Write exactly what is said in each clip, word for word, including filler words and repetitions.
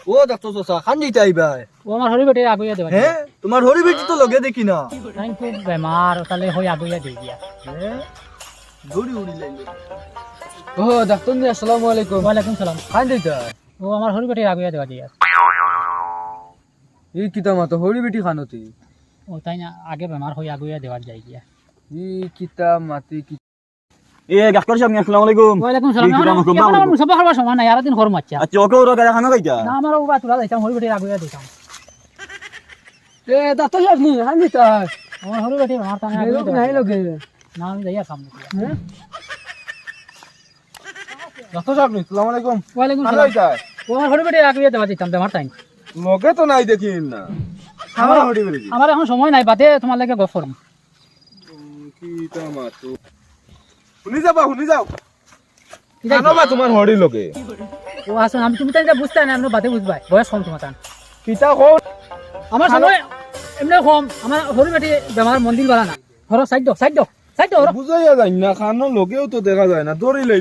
ও ডাক্তার চাচা, খান দিতে আইবায়? ও আমার হরি বেটি আগুইয়া দেওয়া। হে, তুমার হরি বেটি তো লগে দেখি না। তাইন খুব বেমার, তাইলে হই আগুইয়া দেই গিয়া। হে, দৌড়ি উড়ি লাইলে। ও ডাক্তার নি, আসসালামু আলাইকুম। ওয়ালাইকুম সালাম। খান দিতে আয়। ও আমার হরি বেটি আগুইয়া দেওয়া দিয়া। ই কিতা মাতো, হরি বেটি খানো তে? ও তাইন আগে বেমার, হই আগুইয়া দেওয়ার যাই গিয়া। ই কিতা মাতে কি? এ, ডাক্তার সাব নি, আসসালামু আলাইকুম। ওয়ালাইকুম সালাম। জি, কিতা মাতো, মুসাফা করবার সময় নাই, আরো দিন করমু, আচ্ছা। আচ্ছা, ওকে, ওরা গাড়ি খানো খাইতা? না, আমার ও বা তোরা যাইতাম, হরি বেটি আগুইয়া দিতাম। এ, ডাক্তার সাব নি, আমি তো। আমার হরি বেটি, আমার তানে আগুইয়া দিতাম। নাই লগে। না, আমি যাইয়া সামনে দিয়া। হে? ডাক্তার সাব নি, আসসালামু আলাইকুম। ওয়ালাইকুম সালাম। ও আমার হরি বেটি আগুইয়া দেওয়া দিতাম, বেমার তাইন। লগে তো নাই দেখি না। আমার হরি বেটি। আমার এখন সময় নাই, বাদে তুমার লগে গফ করমু। উম, কিতা মাতো। হুনি যাবা, হুনি যাও। কিতা জানো বা তুমার হরি লগে। ও আসুন, আমি তুমি তাই বুঝতায় না, আমি বাদে বুঝবায়। বয়স কম তুমার তান। কিতা কও? আমার সময় এমনে কম, আমার হরি বেটি বেমার, মন দিল বালা না। হরো, সাইড দেও, সাইড দেও, সাইড দেও, হরো। বুঝাইয়া যায় না, খানো লগেও তো দেখা যায় না, দৌড়ি লই।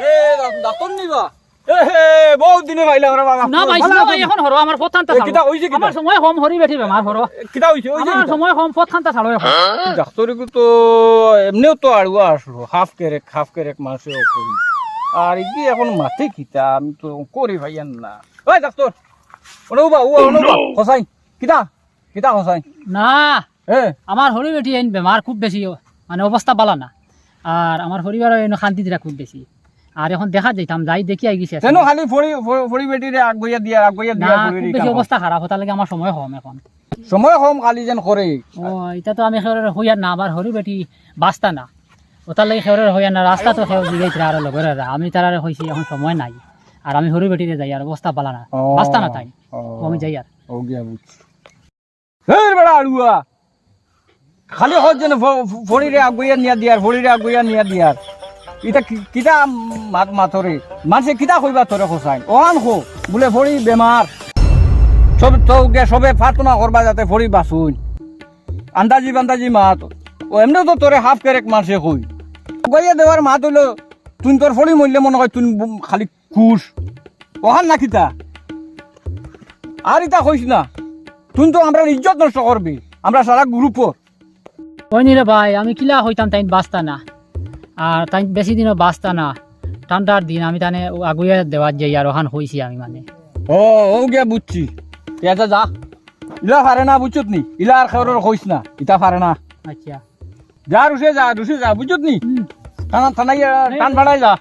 এ, ডাক-, ডাক্তার নি বা? এ হে, বহুত দিনে পাইলাম রে বাবা। না ভাই, না ভাই, এখন হরো, আমার কথা আনতা এ, কিতা অইছে কিতা? আমার সময় কম, হরি বেটি বেমার, হরো। এ, কিতা অইছে, অইছে আমার কিতা? সময় কম, পথ খান্তা ছাড়ো এখন। ডাক্তারি কো তো এমনেও তো আড়ুয়া আসলো, হাফ কেরেক, হাফ কেরেক মানষে করি। আর ইগি এখন মাতে কিতা, আমি তো করি ভাইয়ান না। ওই ডাক্তার, ওনো বা, ও ওনো বা, হোসাইন, কিতা? কিতা কছাই? না, এ? আমার হরি বেটি এইন বেমার খুব বেশি, মানে অবস্থা বালা না। আর আমার হরি বেটি এইন খান্তি দিরা খুব বেশি। আর এখন দেখা যাইতাম, যাই দেখি আই গেছি। কেন খালি ফড়ি, ফড়ি, ফড়ি বেটিরে আগুইয়া দিয়া, আগুইয়া না, দিয়া, খুব বেশি অবস্থা খারাপ, অতার লাগি আমার সময় কম এখন। সময় কম খালি যেন করে। ও, ইতা তো আমি কেউরে কইয়ার না, আমার হরি বেটি বাঁচতা না। অতার লাগি কেউরে কইয়ার না, রাস্তা তো কেউ জিগাইতরা আরো লগর এরা। আমি তারারে কইছি এখন সময় নাই। আর আমি হরি বেটিরে যাই আর অবস্থা বালা না। ও, বাঁচতা না তাই। ও। ও, আমি যাই আর। ও গিয়া বুঝছি। হেই বেটা আড়ুয়া, খালি কছ যেন ফ-, ফ-, ফড়িরে আগুইয়া নিয়া দিয়ার, ফড়িরে আগুইয়া নিয়া দিয়ার। ইতা কি-, কিতা মাত মাতরে? মানষে কিতা কইবা তোরে কছাই? অহান কো, বুলে ফড়ি বেমার। সব তো গিয়া সবে প্রার্থনা করবা যাতে ফড়ি বাঁচুইন। আন্দাজি বান্দাজি মাত। ও এমনেও তো তোরে হাফ কেরেক মানষে কই। আগুইয়া দেওয়ার মাত অইলো, তুই তোর ফড়ি মরলে মনো কয় তুই খালি খুশ। অহান না কিতা? আর ইতা কইস না। তুই তো আমরার ইজ্জত নষ্ট করবি। আমরা সারা গ্রুপর। ওই নি রে ভাই, আমি কিলা কইতাম তাইন বাঁচতা না। আর তাইন বেশি দিনও বাঁচতা না। ঠান্ডার দিন আমি তানে আগুইয়া দেওয়ার যাই আর অহান কইছি আমি মানে। ও, ও গিয়া বুঝছি। তুই আচ্ছা যা। ইলা পারে না বুঝছত নি? ইলা আর কেউরে কইস না। ইতা পারে না। আচ্ছা। যা রুশে যা, রুশে যা, বুঝছত নি? হুম। থানা, থানায়, টান ফাড়াই যা।